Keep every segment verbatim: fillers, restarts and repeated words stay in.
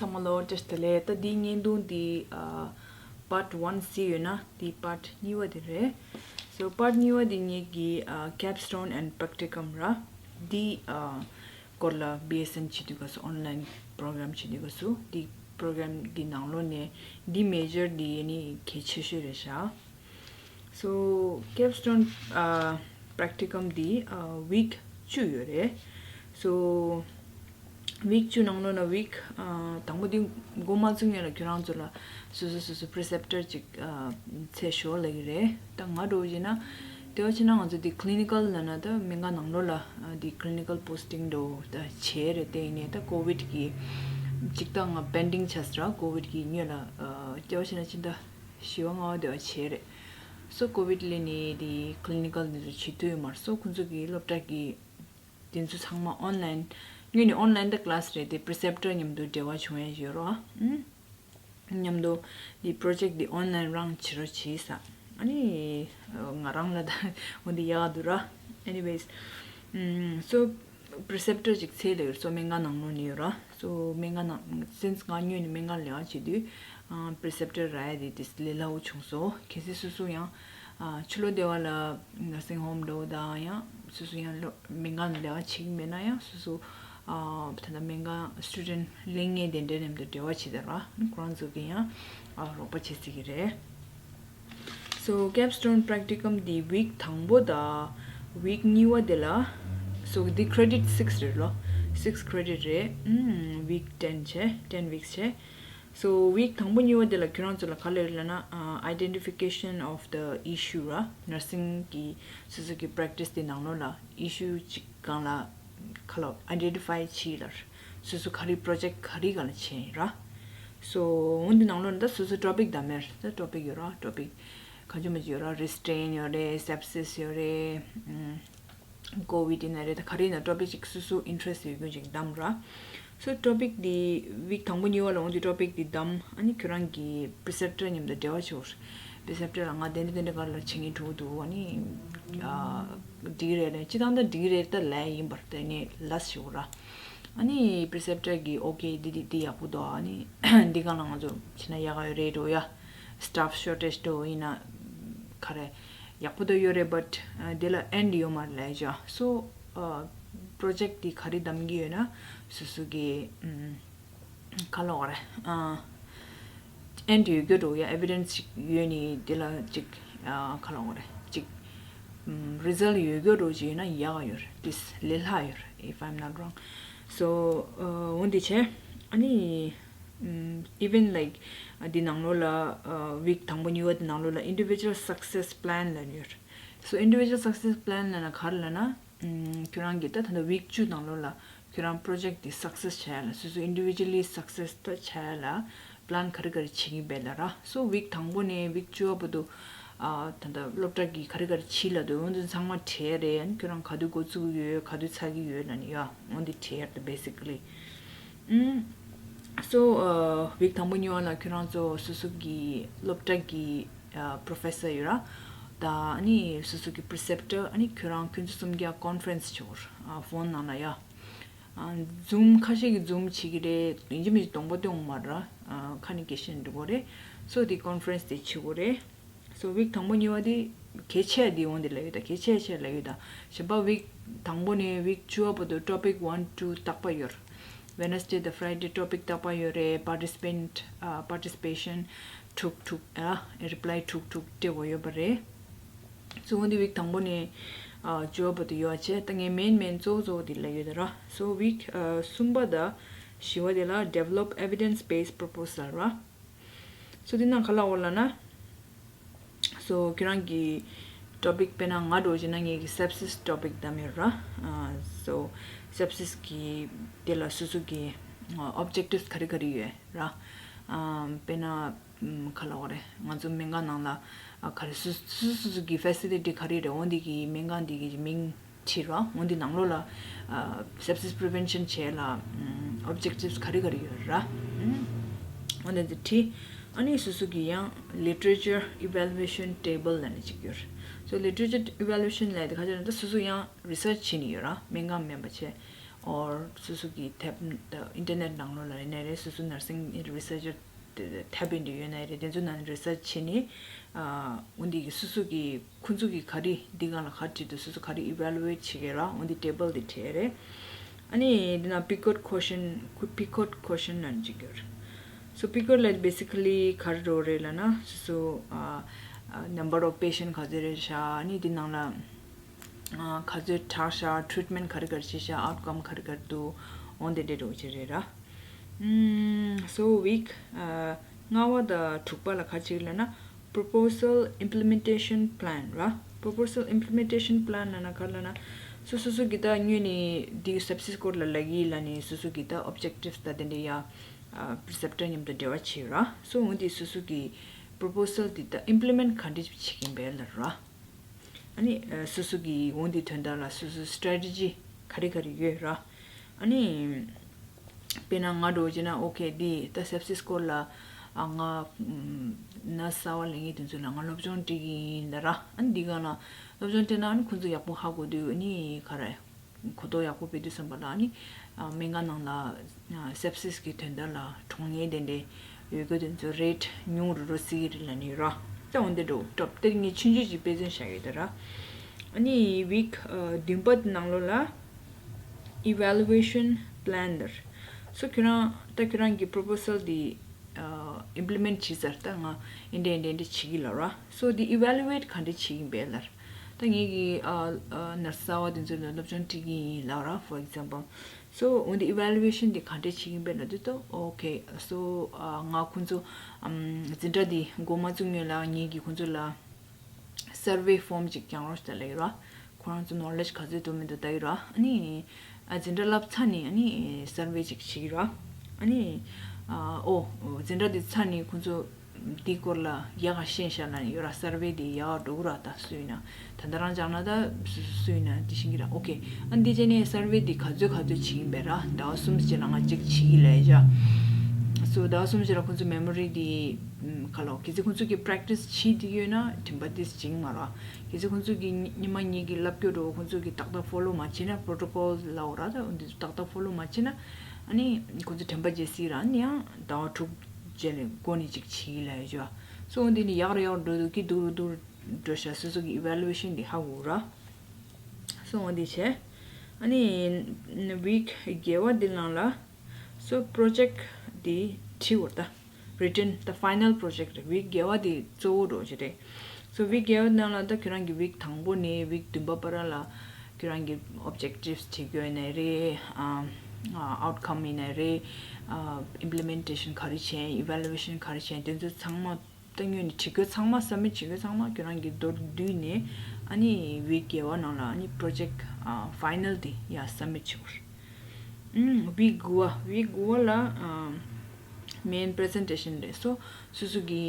ཚང་མ་ལ་བཀྲ་ཤིས་བདེ་ལེགས། ད་འདིའི་བརྙན་ཐུང་འདི་ཨ་part one གཟིགས་ཡོད་ན་འདི་part གཉིས་པ་དེ་རེད། So part གཉིས་པ་འདི་ངེད་ཀྱི་ཨ་capstone and practicum ར། འདི་ཨ་སྐོར་ལ་B S N བྱེད་དུས་སྐབས་སུ་online program བྱེད་དུས་སྐབས་སུ་འདི་program གི་ནང་ལོགས་ནས་འདི་major འདི་ཡེ་ནི་གལ་ཆེ་ཤོས་རེད་ཤག So capstone ཨ་practicum འདི་ཨ་week བཅུ་ཡོད་རེད། So week བཅུ་ནང་ལོགས་ན་week ཨ་དང་པོ་འདི་འགོ་མ་ཚུགས་སྔོན་ལ་ཁྱོད་རང་ཚོ་ལ་སོ་སོ་སོ་སོ་preceptor ཅིག་ཨ་ཚད་ཞོར་ལ་གི་རེད། ད་ང་འགྲོ་བཞིན་ན་དེ་བ་ཕྱིན་ན་ང་ཚོ་འདི་clinical ལ་ན་ད་སྨན་ཁང་ནང་ལོགས་ལ་ཨ་འདི་clinical posting འགྲོ་ད་བྱས་རེད། དེ་ཡིན་ནའི་ད་covid གི་ཅིག་ད་ང་pending ཆགས་ར། covid གི་སྔོན་ལ་ཨ་དེ་བ་ཕྱིན་ན་ཕྱིན་ད་བཞི་པ་ལྔ་པ་དེ་བ་བྱས་རེད། So covid ལས་ནི་དེ་clinical འདི་ཚོ་བྱེད་ཐུབ་ཡོད་མ་རེད། So ཁོང་ཚོ་གི་སློབ་གྲྭ་གི་དེ་ཚོ་ཚང་མ་online སྔོན་ནས་online ད་class རེད། དེ་preceptor མཉམ་དུ་འབྲེལ་བ་བྱུང་ཡ་ཡོད་རོ། ཨ་མཉམ་དུ་དེ་project དེ་online རང་བྱེད་རོགས་བྱེད་ས། ཨ་ནི་ང་རང་ལ་ད་འོ་འདི་ཡག་འདུག་ར། Anyways so preceptor ཅིག་ཚད་ལ་ཡོད། So སྨན་ཁང་ནང་ལོགས་ནས་ཡོད་ར། So སྨན་ཁང་ནང་since ང་སྔོན་ནས་སྨན་ཁང་ལས་ཀ་བྱེད་དུས་preceptor རག་ཡ་དེ་དེ་ལས་སླ་བོ་བྱུང་སོང་། གལ་སྲིད་སོ་སོ་ཡང་ཕྱི་ལོགས་སྡེ་བ་ལ་nursing home འགྲོ་དང་ཡང་སོ་སོ་ཡང་སྨན་ཁང་ལས་ཀ་བྱེད་ཀྱི་མེད་ན་ཡང་སོ་སོ་ད་ལྟ་སྨན་ཁང་student ལས་ངན་དེ་འདྲའི་མཉམ་དུ་འབྲེལ་བ་བྱེད་དང་ར། ཁོ་རང་ཚོ་གི་ཡང་རོགས་པ་བྱེད་སྲིད་ཀྱི་རེད། So capstone practicum འདི་week དང་པོ་དང་week གཉིས་པ་དེ་ལ། So འདི་credit six རེད་ལོ། six credit རེད། ཨམ་week ten བྱས། ten weeks བྱས། So week དང་པོ་གཉིས་པ་དེ་ལ་ཁྱོད་རང་ཚོ་ལ་ག་ལ་ཡོད་ལབ་ན་ཨ་identification of the issue ར། nursing གི་སོ་སོ་གི་practice དེ་ནང་ལོགས་ལ་issue གཅིག་སྒང་ལ་ཁ་ལོ་identify བྱེད་ལ། སོ་སོ་ག་རེ་project ག་རེ་སྒང་ལ་བྱས་ཡིན་ར། So འོན་ཏེ་ནང་ལོགས་ནས་ད་སོ་སོ་topic བདམས་མེར་ད་topic ཡོད་ར། topic ག་ཅུ་མ་ཅུ་ཡོད་ར། restrain ཡོད་རེད། sepsis ཡོད་རེད། ཨམ་covid ཡིན་ན་རེད། ད་ག་རེ་ཡིན་ན་topic ཅིག་སོ་སོ་interest ཡོད་རྒྱུ་ཅིག་བདམས་ར། So topic འདི་week དང་པོ་གཉིས་པ་ལ་འོན་ཏེ་topic འདི་བདམས། ཨ་ནི་ཁྱོད་རང་གི་preceptor མཉམ་དུ་འབྲེལ་བ་བྱེད་དགོས། preceptor ལ་ང་དེ་འདྲ་དེ་འདྲ་ག་ལ་བྱེད་མཁན་འགྲོ་གི་འདུག་ཨ་ནི་ཨ་འགྲིག་རེད་ལབ། སྤྱིར་བཏང་ད་འགྲིག་རེད་ད་ལབ་ཡིན་པར་དེ་ནས་ལབ་ཞུ་ར། ཨ་ནི་preceptor གིས་okay འདི་འདི་འདི་ཡག་པོ་འདུག་ཨ་ནི་འདི་སྒང་ལ་ང་ཚོ་བྱས་ན་ཡག་ག་ཡོད་རེད་འགྲོ་ཡ། staff shortage འགྲོ་ཡིན་ན་ག་རེ་ཡག་པོ་འདུག་ཡོད་རེད། but འདི་ལ་end ཡོད་མ་རེད་ལབ་ཡ། So project འདི་ག་རེ་བདམས་ཀྱི་ཡོད་ན་སོ་སོ་གི་ཨམ། ག་ལབ་དགོས་རེད། ཨ་end ཡོད་རྒྱུ་འགྲོ་ཡ། evidence ཅིག་ཡོད་ནི་དེ་ལ་ཅིག་ཨ་ག་ལབ་དགོས་རེད། ཅིག་ཨམ་result ཡོད་རྒྱུ་འགྲོ་ཅིག་ཡོད་ན་ཡག་ཡོད་རེད། this ལས་སླ་ཡོད་རེད། if I'm not wrong so འོན་ཏེ་བྱས། ཨ་ནི་ཨམ་even like འདི་ནང་ལོགས་ལ་ཨ་week དང་པོ་གཉིས་པ་འདི་ནང་ལོགས་ལ་individual success plan ལབ་ཡོད་རེད། So individual success plan ལབ་ན་ག་རེ་ལབ་ན། ཁྱོད་རང་གིས་ད་ད་ལྟ་week བཅུ་ནང་ལོགས་ལ་ཁྱོད་རང་project དེ་success བྱ་ཡ་ལ་སོ་སོ་individually success ད་བྱ་ཡ་ལ་plan ག་རེ་ག་རེ་བྱེད་ཀྱི་འདུག་ལབ་ར། So week དང་པོ་ནས་week བཅུ་བ་བར་དུ་ཨ་ད་ལྟ་སློབ་གྲྭ་གིས་ག་རེ་ག་རེ་བྱེད་ལབ་འདུག་འོན་ཏེ་ཚང་མ་བྲིས་རེད། ཁྱོད་རང་ག་དུས་འགོ་བཙུགས་ཡོད། ག་དུས་ཚར་གྱི་ཡོད་ལབ་ནས་ཡ། འོན་ཏེ་བྲིས་ཏེ་basically ཨུམ། So ཨ་week དང་པོ་གཉིས་པ་ལ་ཁྱོད་རང་ཚོ་སོ་སོ་གི་སློབ་གྲྭ་གི་ཨ་professor ཡོད་ར། ད་ཨ་ནི་སོ་སོ་གི་preceptor ཨ་ནི་ཁྱོད་རང་ཁྱོད་ཚོ་གསུམ་གྱི་conference བྱེད་དགོས་རེད། ཨ་phone ནང་ལ་ཡ། ཨ་Zoom ཁ་ཤས་ཀྱིས་Zoom བྱེད་ཀྱི་རེད། ཡིན་གཅིག་མིན་གཅིག་གདོང་པ་སྟོན་དགོས་མ་རེད་ར། ཨ་ཁ་ནས་སྐད་བཤད་འགྲོ་དགོས་རེད། So དེ་conference དེ་བྱེད་དགོས་རེད། So week དང་པོ་གཉིས་པ་དེ་གལ་ཆེ་དེ་འོན་ཏེ་ལབ་ཡོད། ད་གལ་ཆེ་ཆེ་ལབ་ཡོད། ད་གཞན་པ་week དང་པོ་ནས་week བཅུ་བ་བར་དུ་topic one two རྟག་པར་ཡོད་རེད། Wednesday དང་Friday topic རྟག་པར་ཡོད་རེད། participant ཨ་participation དྲུག་དྲུག་ཨ་reply དྲུག་དྲུག་སྤྲད་དགོས་ཡོད་པ་རེད། So འོན་ཏེ་week དང་པོ་ནས་ཨ་བཅུ་བ་བར་དུ་ཡོད་བྱས། ད་ངས་main main གཙོ་བོ་གཙོ་བོ་དེ་ལབ་ཡོད་ད་ར། So week ཨ་གསུམ་པ་དང་བཞི་པ་དེ་ལ་develop evidence based proposal ར། So དེ་ནང་ག་ལབ་ཡོད་ལབ་ན། So ཁྱོད་རང་གི་topic དཔེར་ན་ང་འདྲ་བོ་བྱས་ན་ངེད་ཀྱི་sepsis topic བདམས་ཡོད་ར། ཨ་so sepsis གི་དེ་ལ་སོ་སོ་གི་ཨ་objectives ག་རེ་ག་རེ་ཡོད་ར། ཨ་དཔེར་ན་ཨམ་ག་ལབ་དགོས་རེད། ང་ཚོ་སྨན་ཁང་ནང་ལ་ཨ་ག་རེ་སོ་སོ་སོ་སོ་གི་facility ག་རེ་རེད། འོ་འདི་གི་སྨན་ཁང་འདི་གི་མིང་བྲིས་ར། འོ་འདི་ནང་ལོགས་ལ་ཨ་sepsis prevention བྱེད་ལ་ཨམ་objectives ག་རེ་ག་རེ་ཡོད་ར། ཨམ་འོ་འདི་འདི་བྲིས། ཨ་ནི་སོ་སོ་གི་ཡང་literature evaluation table ལབ་ནས་ཅིག་ཡོད་རེད། So literature evaluation ལབ་དེ་ག་ཅི་རེད། ད་སོ་སོ་ཡང་research བྱེད་ནི་ཡོད་ར། སྨན་ཁང་མིན་པ་བྱས། or སོ་སོ་གི་ཐེབས་ད་ཨིན་ཊར་ནེཊ་ནང་ལོགས་ལ་ཡིན་ནའི་རེད། སོ་སོ་ནར་སིང་རི་སར་ཆར་ཐེབས་ཡིན་དུ་ཡོད་ནའི་རེད། དེ་ཚོ་ནང་རི་སར་ཆི་བྱས་ནས་ཨ་འོ་འདི་གི་སོ་སོ་གི་ཁོང་ཚོ་གི་ག་རེ་འདི་སྒང་ལ་ག་རེ་བྲིས་འདུག་སོ་སོ་ག་རེ་ཨི་ཝེ་ལུ་ཨེཊ་བྱེད་ཀྱི་ར། འོ་འདི་ཊེ་བལ་འདི་བྲིས་རེད། ཨ་ནི་འདི་ན་པི་ཀོཊ་ཁོ་ཤན་པི་ཀོཊ་ཁོ་ཤན་ལབ་ཅིག་ཡོད་རེད། སོ་པི་ཀོཊ་ལ་བེ་སི་ཀ་ལི་ག་རེ་འགྲོ་རེད་ལབ་ན་སོ་སོ་ཨ་ནམ་བར་ཨོཕ་པེ་ཤན་ག་ཚོད་རེད་ཤག་ཨ་ནི་འདི་ནང་ལ་ཨ་ག་ཚོད་དྲག་ཤག་ཊི་རིཊ་མེན་ཊ་ག་རེ་ག་རེ་བྱས་ཤག་ཨའུ་ཊི་ཀམ་ག་རེ་ག་རེ་འདུག་འོ་འདི་འདྲ་འགྲོ་བྱེད་རེད་ར། ཨམ། So week ཨ་ལྔ་པ་དང་དྲུག་པ་ལ་ག་ཅིག་ལབ་ན་proposal implementation plan ར། Proposal implementation plan ལབ་ན་ག་རེ་ལབ་ན་སོ་སོ་སོ་གི་ད་སྔོན་ནས་འདི་སེབ་སིས་སྐོར་ལ་ལབ་ཀྱི་ལབ་ནས་སོ་སོ་གི་ད་ཨོབ་ཇེག་ཊིབ་སི་ད་དེ་འདྲ་ཡ་ཨ་པི་རི་སེབ་ཊར་མཉམ་དུ་འབྲེལ་བ་བྱེད་ར། སོ་འོ་འདི་སོ་སོ་གི་པོ་རོ་པོ་སལ་འདི་ད་ཨིམ་པི་ལི་མེན་ཊི་ག་འདྲ་བྱེད་ཀྱིན་པས་ལབ་ར། ཨ་ནི་ཨ་སོ་སོ་གི་འོ་འདི་དོན་དག་ལ་སོ་སོ་སི་ཊེ་རེ་ཊི་ཇི་ག་རེ་ག་རེ་ཡོད་ར། ཨ་ནི་དཔེར་ན་ང་འདྲ་བོ་བྱས་ན་ཨོ་ཁེ་འདི་ད་སེབ་སིས་སྐོར་ལ་ཨ་ང་ནར་སི་གསར་པ་ལེན་མཁན་དེ་ཚོ་ལ་ང་སློབ་སྦྱོང་སྤྲད་ཀྱི་ཡིན་ལབ་ར། ཨ་ནི་འདི་སྒང་ལ་སློབ་སྦྱོང་སྤྲད་ན་ཨ་ནི་ཁོང་ཚོ་ཡག་པོ་ཧ་གོ་དུས་ཨ་ནི་ག་རེ། གོ་རྟོགས་ཡག་པོ་སྤེལ་དུས་ཙམ་པ་ལ་ཨ་ནི་ཨ་སྨན་ཁང་ནང་ལ་ཨ་སེབ་སིས་ཀྱི་དོན་དག་ལ་གྲོངས་ངེས་དེ་འདྲའི་ཡོད་རྒྱུ་དེ་ཚོ་རེཊ་ཉུང་རུ་འགྲོ་སྲིད་ཀྱི་རེད་ལབ་ནི་ར། ད་འོན་ཏེ་འགྲོ་སྟོབས་དེ་ངས་ཆུང་ཆུང་ཅིག་དཔེ་མཚོན་བཞག་ཡོད་དེ་ར། ཨ་ནི་ཝིག་ཨ་བདུན་པ་དེ་ནང་ལོགས་ལ་ཨི་ཝེ་ལུ་ཨེ་ཤན་པི་ལན་ལབ་རེད། སོ་ཁྱོད་རང་ད་ཁྱོད་རང་གི་པོ་རོ་པོ་སལ་དེ་ཨ་ཨིམ་པི་ལི་མེན་ཊི་བྱས་ཚར། ད་ང་འདི་འདྲ་འདི་འདྲ་བྱེད་ཀྱི་ལབ་ར། སོ་དེ་ཨི་ཝེ་ལུ་ཨེཊ་ག་འདྲ་བྱེད་ཀྱིན་པས་ལབ་ར། ད་ངེད་ཀྱི་ཨ་ཨ་ནར་སི་གསར་པ་དེ་ཚོ་ལ་སློབ་སྦྱོང་སྤྲད་ཀྱི་ཡིན་ལབ་ར། For example so འོན་ཏེ་ཨི་ཝེ་ལུ་ཨེ་ཤན་དེ་ག་འདྲ་བྱེད་ཀྱིན་པས་ལབ་དུས་ད་ཨོ་ཁེ་སོ་ཨ་ང་ཁོང་ཚོ་ཨམ་འཛིན་གྲྭ་དེ་འགོ་མ་བཙུགས་སྔོན་ལ་ངེད་ཀྱིས་ཁོང་ཚོ་ལ་སར་ཝེ་ཕོམ་ཅིག་བཀང་རོགས་ཞེས་ལབ་ཡོད་ར། ཁོ་རང་ཚོ་ནོ་ལེ་ཇི་ག་ཚོད་འདུག་མི་འདུག་ལྟ་ཡོད་ར། ཨ་ནི་ཨ་འཛིན་གྲྭ་བསླབས་ཚར་ནས་ཨ་ནི་སར་ཝེ་ཅིག་བྱེད་ཀྱི་ར། ཨ་ནི་ཨ་ཨོ་འཛིན་གྲྭ་དེ་ཚར་ནས་ཁོང་ཚོ་འདིའི་སྐོར་ལ་ཡག་ག་ཤེས་ཤག་ལབ་ནས་ཡོད་ར། སར་ཝེ་དེ་ཡག་ག་འགྲོ་གི་ར། ད་སུ་ཡིན་ན་ད་ལྟ་རང་སྦྱངས་ན་ད་སུ་སུ་སུ་ཡིན་ན་དེ་ཤེས་ཀྱི་ར། ཨོ་ཁེ་ཨ་འདི་བྱས་ནས་སར་ཝེ་དེ་ག་ཚོད་ག་ཚོད་བྱེད་ཀྱིན་པས་ར། ཟླ་བ་གསུམ་རྗེས་ལ་ང་གཅིག་བྱེད་ཀྱི་ལབ་ཡ། སོ་ཟླ་བ་གསུམ་རྗེས་ལ་ཁོང་ཚོ་མེ་མོ་རི་དེ་ཨམ་ག་ལོ་གལ་སྲིད་ཁོང་ཚོ་གི་པེ་རེག་ཊི་སི་བྱེད་དེ་ཡོད་ན་དྲན་པ་དེ་བྱེད་ཀྱི་མ་ར། གལ་སྲིད་ཁོང་ཚོ་གི་ཉི་མ་གཉིས་ཀྱི་བསླབ་རྒྱུ་འགྲོ་ཁོང་ཚོ་གི་ཏག་ཏག་ཕོ་ལོ་མ་བྱས་ན་པོ་རོ་ཊོ་ཀོལ་ལབ་ཡོད་ར། ད་འདི་ཏག་ཏག་ཕོ་ལོ་མ་བྱས་ན་ཨ་ནི་ཁོང་ཚོ་དྲན་པ་བརྗེད་སྲིད་ར། ཨ་ནི་ཡང་ཟླ་བ་དྲུག་རྗེས་ལ་འགོ་ནས་ཅིག་བྱེད་ཀྱི་ལབ་ཡོད་ཅོ། སོ་འོ་འདི་ནི་ཡག་རུ་ཡག་རུ་འགྲོ་འདུག་གི་སྡུག་རུ་སྡུག་རུ་འགྲོ་ཤག་སོ་སོ་གི་ཨི་ཝེ་ལུ་ཨེ་ཤན་འདི་ཧ་གོ་ར། སོ་འོ་འདི་བྱས། ཨ་ནི་ཝིག་བརྒྱད་པ་འདི་ནང་ལ་སོ་པོ་རོ་ཇེག་འདི་བྲིས་འོར་ད། རི་ཊན་ད་ཕའི་ནལ་པོ་རོ་ཇེག་རེད། ཝིག་བརྒྱད་པ་འདི་གཙོ་བོ་འགྲོ་གི་རེད། སོ་ཝིག་བརྒྱད་པ་ནང་ལ་ད་ཁྱོད་རང་གི་ཝིག་དང་པོ་ནས་ཝིག་བདུན་པ་བར་ལ་ཁྱོད་རང་གི་ཨོབ་ཇེག་ཊིབ་སི་བྲིས་རྒྱུ་ཡིན་ནའི་རེད། ཨ་ཨའུ་ཊི་ཀམ་ཡིན་ནའི་རེད། ཨ་ཨིམ་པི་ལི་མེན་ཊེ་ཤན་ག་རེ་བྱས། ཨི་ཝེ་ལུ་ཨེ་ཤན་ག་རེ་བྱས། དེ་ཚོ་ཚང་མ་ད་སྔོན་ནས་བྲིས་རྒྱུ་ཚང་མ་སབ་མིཊ་བྱེད་རྒྱུ་ཚང་མ་ཁྱོད་རང་གི་མདོར་བསྡུས་ནས་ཨ་ནི་ཝིག་བརྒྱད་པ་ནང་ལ་ཨ་ནི་པོ་རོ་ཇེག་ཨ་ཕའི་ནལ་དེ་ཡ་སབ་མིཊ་བྱེད་དགོས་རེད། ཨུམ་ཝིག་དགུ་པ་ཝིག་དགུ་པ་ལ་ཨ་མེན་པི་རི་ཛེན་ཊེ་ཤན་རེད། སོ་སོ་སོ་གི་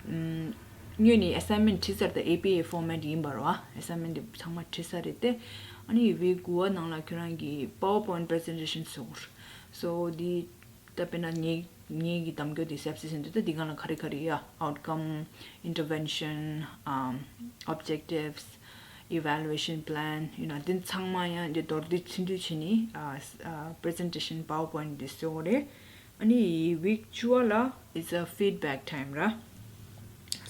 ཨུམ་སྔོན་ནས་ཨེ་སའིན་མེན་ཊི་བྲིས་ཚར། ད་ཨེ་པི་ཨེ་ཕོར་མེཊ་ཡིན་པ་རེད་པ། ཨེ་སའིན་མེན་ཊི་དེ་ཚང་མ་བྲིས་ཚར་རེད་དེ། ཨ་ནི་ཝིག་དགུ་པ་ནང་ལ་ཁྱོད་རང་གི་པ་ཝར་པོའིན་ཊི་པི་རི་ཛེན་ཊེ་ཤན་བཟོ་དགོས་རེད། སོ་འདི་ད་དཔེར་ན་ངའི་ངའི་གི་གཏམ་རྒྱུད་དེ་སེབ་སིས་ཡིན་དུས་ད་འདི་སྒང་ལ་ག་རེ་ག་རེ་ཡ། Outcome, intervention, um, objectives, evaluation plan ཡིན་ན་འདི་ཚང་མ་ཡང་འདི་མདོར་བསྡུས་ཚུན་དུ་བྱས་ནས་ཨ་ཨ་པི་རི་ཛེན་ཊེ་ཤན་པ་ཝར་པོའིན་ཊི་འདི་བཟོ་དགོས་རེད། ཨ་ནི་ཝིག་བཅུ་པ་ལ་is a feedback time ར།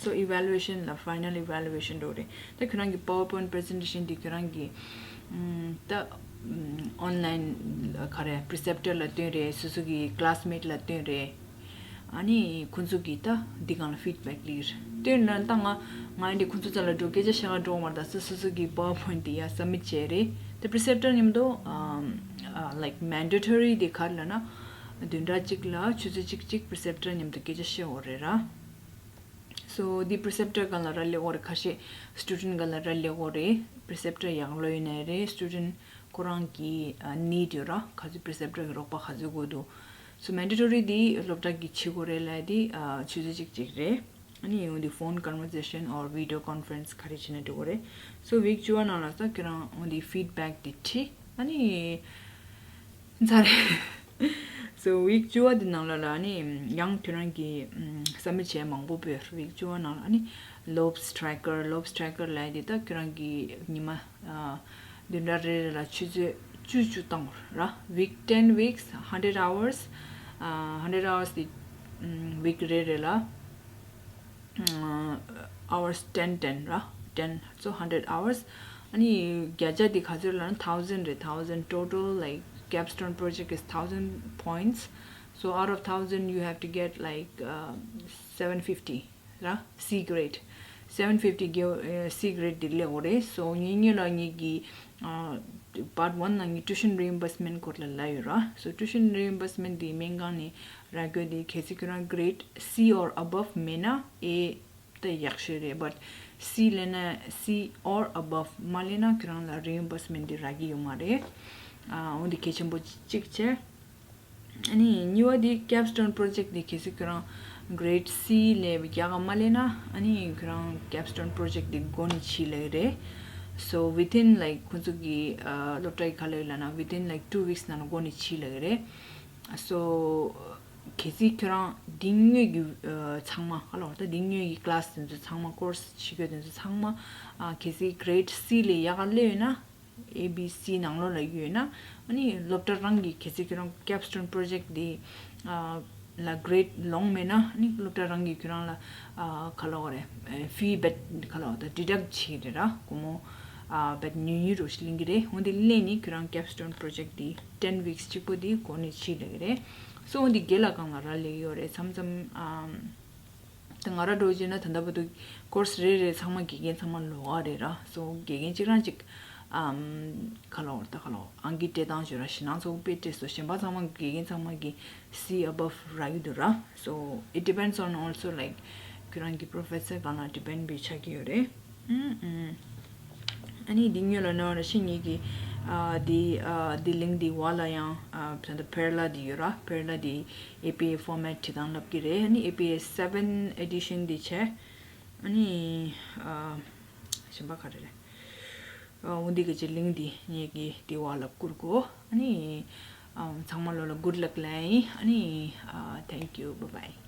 So evaluation ལ་ཕའི་ནལ་ཨི་ཝེ་ལུ་ཨེ་ཤན་འགྲོ་རེད། ད་ཁྱོད་རང་གི་པ་ཝར་པོའིན་ཊི་པི་རི་ཛེན་ཊེ་ཤན་འདི་ཁྱོད་རང་གི་ཨམ་ད་ཨམ་ཨོན་ལའིན་ག་རེ་པི་རི་སེབ་ཊར་ལ་སྟོན་རེད། སོ་སོ་གི་ཀི་ལ་སི་མེཊ་ལ་སྟོན་རེད། ཨ་ནི་ཁོང་ཚོ་གིས་ད་འདི་སྒང་ལ་ཕིཌ་བེག་སླེབས་རེད། སྟོན་ན་ད་ང་ང་འདི་ཁོང་ཚོ་རྩ་ལ་འགྲོ་སྐད་ཆ་བཤད་ག་འགྲོ་མ་རེད། ད་སོ་སོ་སོ་གི་པ་ཝར་པོའིན་ཊི་འདི་ཡ་སབ་མིཊ་བྱས་རེད། ད་པི་རི་སེབ་ཊར་མཉམ་དུ་ཨམ་ཨ་ལའིཀ་མན་ཌེ་ཊོ་རི་དེ་ག་རེ་ལབ་ན་བདུན་ཕྲག་གཅིག་ལ་ཆུ་ཚོད་གཅིག་གཅིག་པི་རི་སེབ་ཊར་མཉམ་དུ་སྐད་ཆ་བཤད་དགོས་རེད་ར། སོ་འདི་པི་རི་སེབ་ཊར་སྒང་ལ་རག་ལས་ཡོད་རེད། ཁ་ཤས་སི་ཊུ་ཌེན་ཊི་སྒང་ལ་རག་ལས་ཡོད་རེད། པི་རི་སེབ་ཊར་ཡག་ལོས་ཡིན་ནའི་རེད། སི་ཊུ་ཌེན་ཊི་ཁོ་རང་གི་ཨ་ནིཌ་ཡོད་ར། ག་ཚོད་པི་རི་སེབ་ཊར་གི་རོགས་པ་ག་ཚོད་དགོས་འདུག་སོ་མན་ཌེ་ཊོ་རི་འདི་སློབ་གྲྭ་གིས་བྱེད་དགོས་རེད་ལབ་ཡ་འདི་ཨ་ཆུ་ཚོད་གཅིག་གཅིག་རེད། ཨ་ནི་འོ་འདི་ཕོན་ཀོན་ཝར་སེ་ཤན་or video conference ག་རེ་བྱས་ན་འགྲིག་གི་རེད། སོ་ཝིག་བཅུ་པ་ནང་ལ་ས་ཁྱོད་རང་འོ་འདི་ཕིཌ་བེག་འདི་བྲིས། ཨ་ནི་ཚར་རེད། སོ་ཝིག་བཅུ་པ་འདི་ནང་ལ་ལ་ཨ་ནི་ཡང་ཁྱོད་རང་གི་ཨམ་སབ་མིཊ་བྱས་མང་པོ་ཡོད། ཝིག་བཅུ་པ་ནང་ལ་ཨ་ནི་ལོབས་ཊེ་རེ་ཀར། ལོབས་ཊེ་རེ་ཀར་ལབ་ཡ་འདི་ད་ཁྱོད་རང་གི་ཉི་མ་ཨ་བདུན་ཕྲག་རེ་རེ་ལ་ཆུ་ཚོད་ བཅུ་བཅུ་བཏང་ར། week ten weeks, hundred hours, uh, hundred hours དེ་week རེ་རེ་ལ hours ten ten ར། ten, so hundred hours. ཨ་ནི་བརྒྱ་ཆ་དེ་ག་ཚོད་ལབ་ན་thousand རེད། thousand total, like, capstone project is thousand points, so out of thousand you have to get, like, uh, seven fifty ར། C grade, seven fifty གི་C grade དེ་སླེབས་ཡོད་རེད། So ངེད་གཉིས་ལ་ངེད་ཀྱི་part one ནང་གི་tuition reimbursement སྐོར་ལ་ལབ་ཡོད་ར། So tuition reimbursement དེ་སྨན་ཁང་ནས་རག་རྒྱུ་དེ་གལ་སྲིད་ཁྱོད་རང་grade C or above མེད་ན་A ད་ཡག་ཤོས་རེད། But C སླེབས་ན, C or above མ་སླེབས་ན་ཁྱོད་རང་ལ་reimbursement དེ་རག་གི་ཡོད་མ་རེད། འོ་འདི་གལ་ཆེན་པོ་གཅིག་བྱས། ཨ་ནི་གཉིས་པ་དེ་capstone project དེ་གལ་སྲིད་ཁྱོད་རང་grade C ལས་རྒྱགས་མ་སླེབས་ན། ཨ་ནི་ཁྱོད་རང་capstone project དེ་འགོ་ནས་བྱེད་ལེ་རེད། So within, like, ཁོང་ཚོ་གི་སློབ་གྲྭ་གི་ག་ལབ་ཡོད་ལབ་ན་within, like, two weeks ནང་ལ་འགོ་ནས་བྱེད་ལེ་རེད། So གལ་སྲིད་ཁྱོད་རང་འདི་སྔོན་གྱི་ཚང་མ་ག་ལབ་ད་འདི་སྔོན་གྱི་class དེ་ཚོ་ཚང་མ་course བྱེད་དགོས་དེ་ཚོ་ཚང་མ་གལ་སྲིད་grade C ལས་ཡག་ག་སླེབས་ཡོད་ན། A B C ནང་ལོགས་ལ་ཡོད་ན། ཨ་ནི་སློབ་གྲྭ་རང་གི་གལ་སྲིད་ཁྱོད་རང་capstone project དེ་ལ་grade ལོངས་མེད་ན། ཨ་ནི་སློབ་གྲྭ་རང་གི་ཁྱོད་རང་ལ་ག་ལབ་དགོས་རེད། fee རྦད་ག་ལབ་ད་deduct བྱེད་ཀྱི་རེད་ར། སྒོར་མོ་རྦད་ཉུང་ཉུང་རུ་ཞིག་ལེན་གྱི་རེད། འོ་དེ་ལེན་ནས་ཁྱོད་རང་capstone project དེ་ten weeks གཅིག་པོ་དེ་འགོ་ནས་བྱེད་ལེ་གི་རེད། So འོ་དེ་དགེ་ལ་གང་ལ་རག་ལེ་གི་ཡོད་རེད། མཚམས་མཚམས་ད་ང་རང་འདྲ་བོ་བྱས་ན་ད་ལྟ་བར་དུ་course རེ་རེ་ཚང་མ་དགེ་རྒན་ཚང་མ་ལོགས་ཀ་རེད་ར། So དགེ་རྒན་གཅིག་རང་གཅིག་ཨམ་ག་ལབ་དགོས་རེད། ད་ག་ལབ་དགོས་རེད། ཨང་ཀི་སྤྲད་སྟངས་བྱོས་ར། ཞེད་སྣང་ཚ་པོ་དཔེ་སྤྲད་སོང་། གཞན་པ་ཚང་མ་དགེ་རྒན་ཚང་མ་གི་C above རག་གི་འདུག་ར། So it depends on also, like, ཁྱོད་རང་གི་professor གང་ལ་depend བྱེད་ཆགས་ཀྱི་ཡོད་རེད། ཨ་ནི་འདི་སྔོན་ལ་ནོར་ཤི་ཉིད་ཀྱི་འདི་འདི་link འདི་བ་ལ་ཡང་ད་ལྟ་Perla འདི་ཡོད་ར། Perla འདི་A P A format བྲིས་སྟངས་ལབ་ཀྱི་རེད། ཨ་ནི A P A seven edition འདི་བྱས། ཨ་ནི་གཞན་པ་ག་རེ་རེད། འོ་འདི་གི་ཅི་link འདི་ཉིད་ཀྱི་འདི་བ་ལ་བསྐུར་གོ། ཨ་ནི་ཚང་མ་ལོ་ལ་good luck ལབ་ཡིན། ཨ་ནི་thank you, bye bye.